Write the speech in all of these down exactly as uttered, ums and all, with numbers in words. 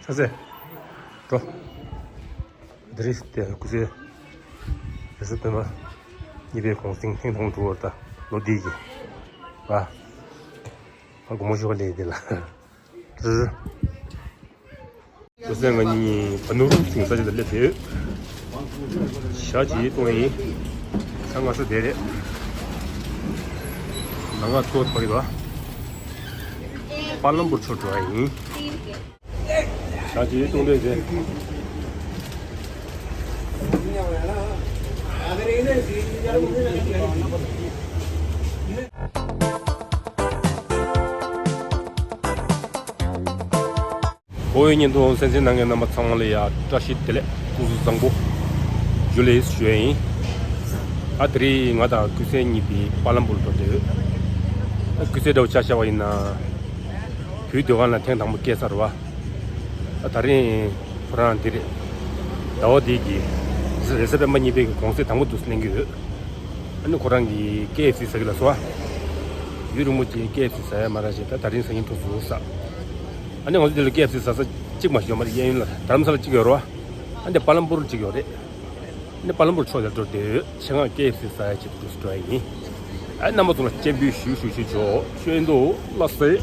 ཚ་ཚེ། འགྲོ། འདི་རིང་དེ་སྐུ་ཚེ། རེས་གཟའ་སྤེན་པ་གཉིས་པའི་གུང་སེང་ཐེངས་དང་པོ་འགྲོ་བར་ད་ལོ་འདི་གི་ཨ། ཨ་དགོང་མོ་ཞོགས་ལས་དེ་ལ། རུ། སྐུ་ཚེ་ང་གཉིས་བ་ནུ་རུ་ཐིང་ས་ཆ་དུ་སླེབས་ཡོད། ཞག་གཅིག་གཏོང་ཡིན། ས་ང་ས་དེ་རེད། ང་ང་ཚོ་ཐོག་ཡོད། པ་ལམ་པུར་ཕྱོགས་འགྲོ་བ་ཡིན། ཞག་གཅིག་གཏོང་འདོད་ཟེར། ཨོ་ཡ། བརྙན་ཐུང་གསན་གཟིགས་གནང་མཁན་རྣམ་པ་ཚང་མ་ལ་ཡ་བཀྲ་ཤིས་བདེ་ལེགས། སྐུ་གཟུགས་བཟང་པོ། ཇུ་ལེ་ཞུ་ཡ་ཡིན། ཨ་དེ་རིང་ང་དང་སྐུ་ཚེ་གཉིས་པོ་པ་ལམ་པུར་འགྲོ་འདོད། ཨ་སྐུ་ཚེ་འདྲ་བོ་ཆ་བཞག་པ་ཡིན་ན། བུའི་སྡོད་ཁང་ལ་ཐེངས་དང་པོ་སྐྱེལ་ཚར་བ། ཨ་དེ་རིང་ཁོ་རང་འདིར། ཟླ་བ་འདི་གི་རེས་གཟའ་སྤེན་པ་གཉིས་པའི་གི་གུང་སེང་དང་པོ་འདུག་སེ་ལེན་གྱི་ཡོད། ཨ་ནི་ཁོ་རང་གི་ཀེ་ཨེཕ་སི་ཟ་གི་ལ་སོ། ཡུན་རིང་པོ་ཅིག་ཀེ་ཨེཕ་སི་ཟ་ཡ་མ་རག་བྱས། ད་དེ་རིང་ཟ་སྙིང་འདོད་སོང་ཟ། ཨ་ནི་ང་ཚོ་འདི་ལ་ཀེ་ཨེཕ་སི་ཟ་ས་གཅིག་མ་ཞིག་ཡོད་མ་རེད། གཡས་གཡོན་ལ་རྡ་རམ་ས་ལ་གཅིག་ཡོད་རེད་བ། ཨ་ནི་པ་ལམ་པུར་གཅིག་ཡོད་རེད། ཨ་ནི་པ་ལམ་པུར་ཕྱོགས་དེར་འགྲོ་འདོད། ཆེད་མངགས་ཀེ་ཨེཕ་སི་ཟ་ཡ་ཆེད་དུ་འགྲོ་ཡ་ཡིན། ཨ་རྣམ་པ་ཚོ་ལ་སྤྱན་འབུལ་ཞུ་ཞུ་ཞུ་ཆོག་ཤོད་འདུག་ལགས་སེ།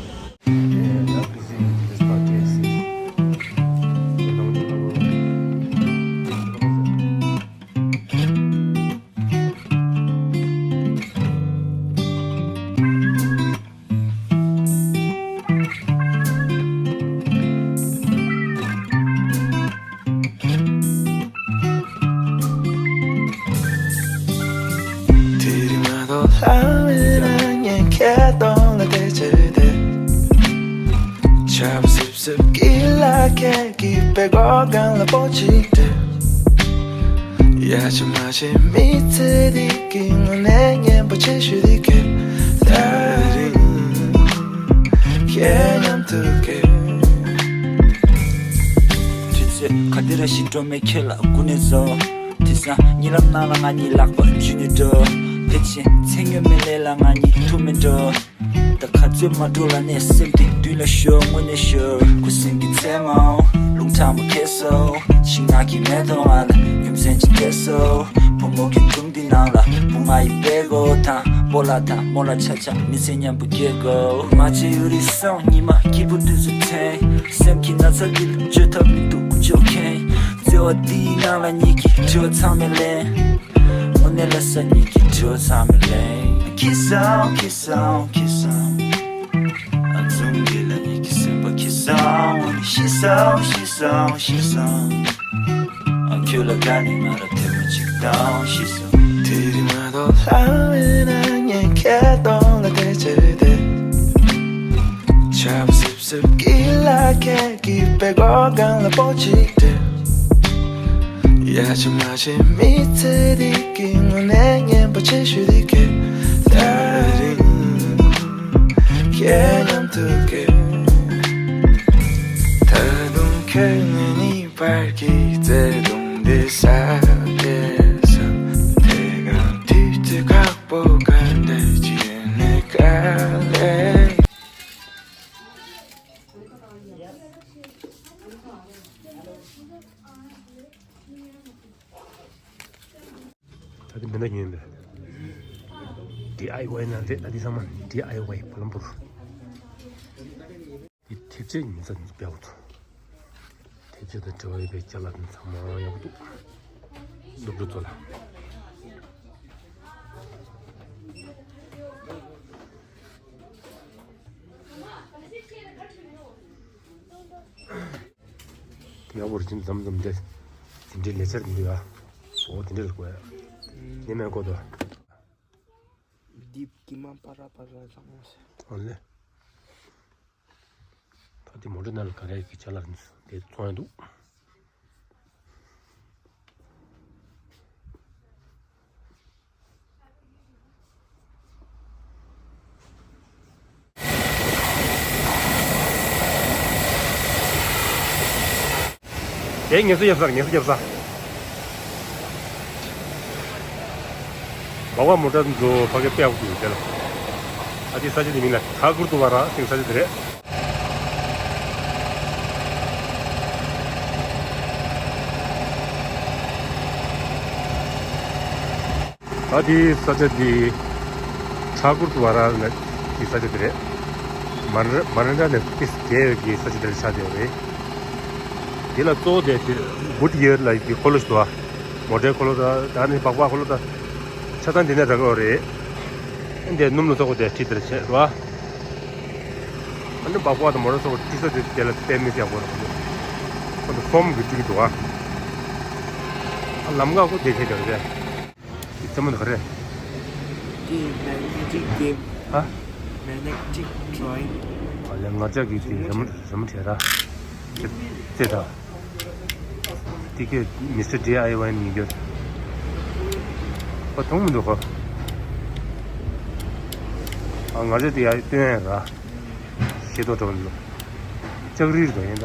དེ་རིང་མ་གཏོགས་ལྷ་མེད་ན་ངས་ཁྱེད་གདོང་ལ་བལྟས་བྱས་བསྡད། ཆར་པ་སིབ་སིབ་ཀྱི་ལ་ཁད་ཀྱིས་པད་ཀོག་སྒང་ལ་སྤོ་ཅིག་སྤྲད། ཡ་ཆ་མ་བྱེད་མི་ཚེ་འདི་གི་དངོས་གནས་སྙན་པོ་ཆེ་ཤོས་འདི་གས། ད་རིང་ཁྱེད་མཉམ་དུ་སྐྱེས། དུས་ཚོད་ག་དེ་ར་ཞིག་འགྲོ་མེད་ཁྱེད་ལ་སྐུ་ནས་བཟོ། དེང་སང་གཉིད་ལམ་ནང་ལ་ང་གཉིས་ལག་པ་འཇུས་ནས་འགྲོ། ཕལ་ཆེར་མཚན་སྙན་མེད་ལས་ལ་ང་གཉིས་ཐུག་མེད་འགྲོ། ད་ག་ཚོད་མ་འགྲོ་ལ་ནས་སེམས་གཏིང་མདུན་ལ་ཤོར་དངོས་གནས་ཤོར། ཁུ་སིམ་གྱི་མཚན་མོ་རླུང་ཐང་མོ་ཁེལ་སོང་། ཤིང་ནགས་ཀྱི་མེ་ཏོག་ང་ལ་ཡུམ་སྲན་ཅིག་སྤྲད་སོང་། བུ་མོ་གི་སྒྲུང་འདི་ནང་ལ་བུ་ང་ཡི་པད་ཀོག་དང་སྤོ་ལགས་དང་རྨོ་ལགས་ཆ་ཆ་མི་ཚེ་མཉམ་པོ་སྐྱེལ་དགོས། མ་བརྗེད་ཡུན་རིང་སོང་ཉི་མ་སྐྱིད་པོ་དུས་སུ་འཐེན། སེམས་ཀྱི་ན་ཚ་འདི་ལ་བཅོས་ཐབས་མི་འདུག་ཀུ་ཅོ་ཁེན། བརྩེ་བ་འདིའི་ནང་ལ་ཉིད་ཀྱི་དྲི་བ་ཚང་མས་ལན། དངོས་གནས་ལ་ས་ཉིད་ཀྱི་དྲི་བ་ཚང་མས་ལན། ཁྱི་སང་ཁྱི་སང་ཁྱི་སང་། ཨ་ཙུམ་གྱི་ལ་ཉིད་ཀྱི་སེམས་པ་ཁྱི་སང་། ཤི་སང་ཤི་སང་ཤི་སང་། ཨ་ཁྱོད་ལ་དགའ་ནི་ང་ལ་ཐེངས་མ་གཅིག་དང་ཤི་སང་། དེ་རིང་མ་གཏོགས་ལྷ་མེད་ན་ངས་ཁྱེད་གདོང་ལ་བལྟས་བྱས་བསྡད། ཆར་པ་སིབ་སིབ་ཀྱི་ལ་ཁད་ཀྱིས་པད་ཀོག་སྒང་ལ་སྤོ་ཅིག་སྤྲད། ཡ་ཆ་མ་བྱེད་མི་ཚེ་འདི་གི་དངོས་གནས་སྙན་པོ་ཆེ་ཤོས་འདི་གས། ད་རིང་ཁྱེད་མཉམ་དུ་སྐྱེས། ད་དུང་ཁྱེད་ངའི་གཉིས་བར་གྱི་བརྩེ་དུང་འདི་ཟ་བྱེད་བསམ། དེ་གང་དུས་ཚོད་ཁག་པོ་ག་འདྲ་ཅིག་ནས་ག་ལེ། ད་དེ་མི་འདྲ་ཉོས་པས། ཌི་ཨའི་ཝའི་ནང་རེད། ད་དེ་ཚང་མ་ཌི་ཨའི་ཝའི་པ་ལམ་པུར། དེ་ཐེབས་ཆས་ཉོ་ས་ནས་སྤེལ་བ་དང་། ཐེབས་ཆས་དང་འབྲེལ་བ་ཡོད་པའི་ཅ་ལག་དེ་ཚང་མ་ཡག་པོ་འདུག་སློབ་ཕྲུག་ཚོ་ལ། དེ་ཡག་པོ་རེད། ཅིག་འཛོམས་འཛོམས་འདྲ། དེ་འདྲའི་ལས་འཆར་འདི་ཡ། འོ་དེ་འདྲ་རེད་གོ་ཡ། ཉི་མའི་སྐོར་དུ། འདི་ཀི་མ་པ་ར་པ་ར་ལ་མོ་སེ། ཨོ་ལེ། ད་དེ་མོ་ཊ་ནང་ལ་ག་རེ་གི་ཅ་ལག་དེ་ཚོང་ཡ་འདུག་དེ་ངལ་གསོ་རྒྱབ་ས། ངལ་གསོ་རྒྱབ་ས། སྦག་སྦག་མོ་ཊ་འགྲོ་ཕ་གི་དཔེ་ཡག་པོ་འདུག་དེ་ལ། ཨ་དེ་ས་ཆ་དེ་མིང་ལ་ཐ་གུར་དུ་བ་ར་ཟེར་ས་ཆ་དེ་རེད། ད་དེའི་ས་ཆ་འདི་ཁྲ་ཀུར་ཏུ་ཝ་ར་ལ་གི་ས་ཆ་དེ་རེད། མ་ར་མ་ར་འདྲ་ནས་ཏིས་རྒྱལ་བའི་གི་ས་ཆ་དེ་ལ་ཆགས་བསྡད་ཡོད་རེད། དེ་ལ་གཙོ་བོ་དེ་དེ་གུད་ཡར་ལ་གི་འཁོར་ལོ་ཞིག་འདུག་ཨ། མོ་ཊའི་འཁོར་ལོ་དང་ད་ནི་སྦག་སྦག་འཁོར་ལོ་དང་ཆ་ཚང་དེ་ནས་རག་གི་ཡོད་རེད། འདི་སྣུམ་ལ་སོགས་པ་དེ་ཁྲིད་དེར་བྱས་རོ། ཨ་ནི་སྦག་སྦག་དང་མོ་ཊ་སོགས་པ་ཁྲིད་ས་དེ་དེ་ལ་དཔེ་མི་སྲིད་ཡག་པོ་རེད། ཁོ་ཚོ་ཁོ་ཚོ་ཚོམ་གྱིས་ཁྲིད་ཀྱི་འདུག་ཨ། ཨ་ལམ་ཁ་ཁོ་དེ་ཁེལ་བསྡད་རེད། དེ་རྩེད་མོ་དེ་ག་རེ། དེ་magnetic game། ཧ། Magnetic drawing། ཨ་ལས་ང་ཅག་གིས་དེ་རི་མོ་རི་མོ་བྲིས་ར། དེ་རྩེད་ད། དེ་གས་མི་སི་ཊར་ཌི་ཨའི་ཝའི་ཡིན་རྒྱུ། ཁོ་མཐོང་མི་འདུག་གོ། ཨ་ང་ཚོ་དེ་ཡར་སྟོན་ཡ་ར། ཤེས་རྟོགས་འགྲོ་མི་འདུག་ལྕགས་རིལ་འགྲོ་ཡིན་ད།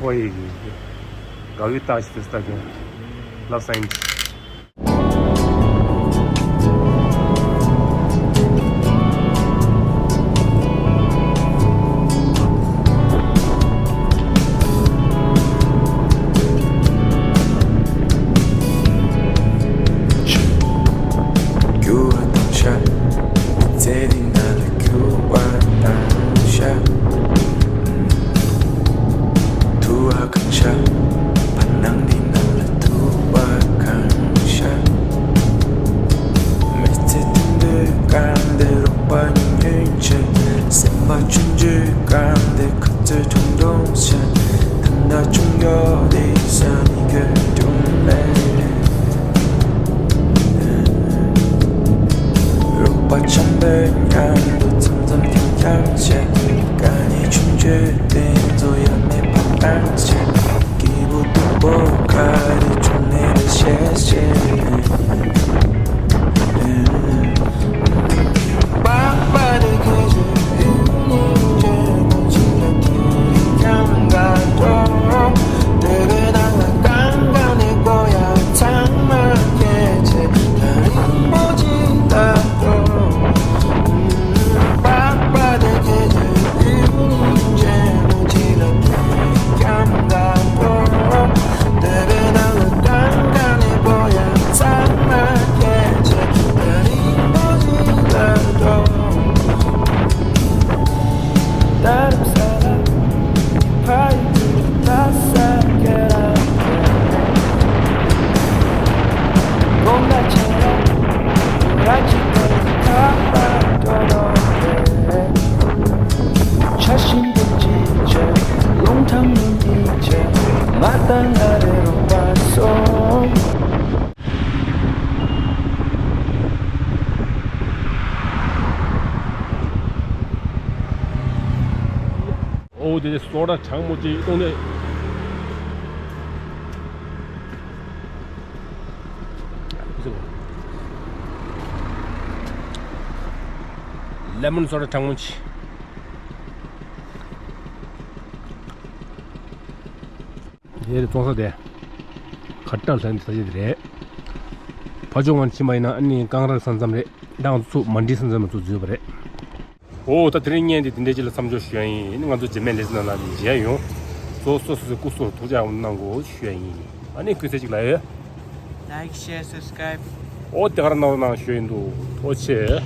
ཨོ་ཡེ་ཡེ་ཡེ། དགའ་བའི་རྟགས་ཤིག་ཏུ་ལྟ་མཁན། Love sign། རྒྱུ་བ་དང་ཤ། མི་ཚེ་འདི་ན་ལ་རྒྱུ་བ་དང་ཤ། དུ་བ་གང་ཤ། བར་སྣང་འདི་ན་ལ་དུ་བ་གང་ཤ། མི་ཚེ་དུད་འགྲོའི་སྐར་འདི་རོགས་པ་ཉུང་ཉུང་བྱས། སེམས་པ་ཆུང་ཆུང་སྐར་འདི་ཁ་ཚོད་ཁྲུང་ཁྲུང་བྱས། ད་ལྟ་ཆུང་ཡོད་དེ་ས་ནི་གོས་ཀྲུང་ལས། རོགས་པ་འཆམ་པོའི་མཉམ་དུ་འཆམ་འཆམ་འཁྱམ་འཁྱམ་བྱས། དཀའ་ངལ་ཆུང་ཆུང་དེ་ཚོ་ཡ་མེད་པ་བཏང་བྱས། སྐྱིད་པོ་སྡུག་པོ་ག་རེ་བྱུང་ནས་ད་བཤད་བཤད། ཨོ་དེ་སོ་ཌ་གྲང་མོ་ཅིག་བཏུང་ནས། ལེ་མོན་སོ་ཌ་གྲང་མོ་ཅིག་དེ་རེད་བཙོང་ས་དེ། ཁ་བཏགས་ལྷ་ནི་ས་ཆ་དེ་རེད། ཕ་ཇོ་ང་ཕྱིན་པ་ཡིན་ན་ཨ་ནི་རྐང་རག་ས་མཚམས་རེད། ད་ང་ཚོ་མ་འགྲིག་ས་མཚམས་ཚོ་འཛུལ་བ་རེད། ཨོ་ད་དེ་རིང་བརྙན་འདི་འདི་འདྲའི་ཅིག་ལ་མཚམས་འཇོག་ཞུ་ཡ་ཡིན། ང་ཚོ་རྗེས་མའི་ལེ་ཚན་ནང་ལ་མཇལ་ཡོང་། གཙོ་བོ་སོ་སོ་སོའི་སྐུ་གཟུགས་ཐུགས་ཅག་གནང་དགོས་ཞུ་ཡ་ཡིན། ཨ་ནི་སྐུ་ཚེ་གཅིག་ལ་ཡོད། Like, share, subscribe. ཨོ་དེ་གར་གནང་རོགས་གནང་ཞུ་ཡ་ཡིན་འདུག་ཨོ་ཆེ།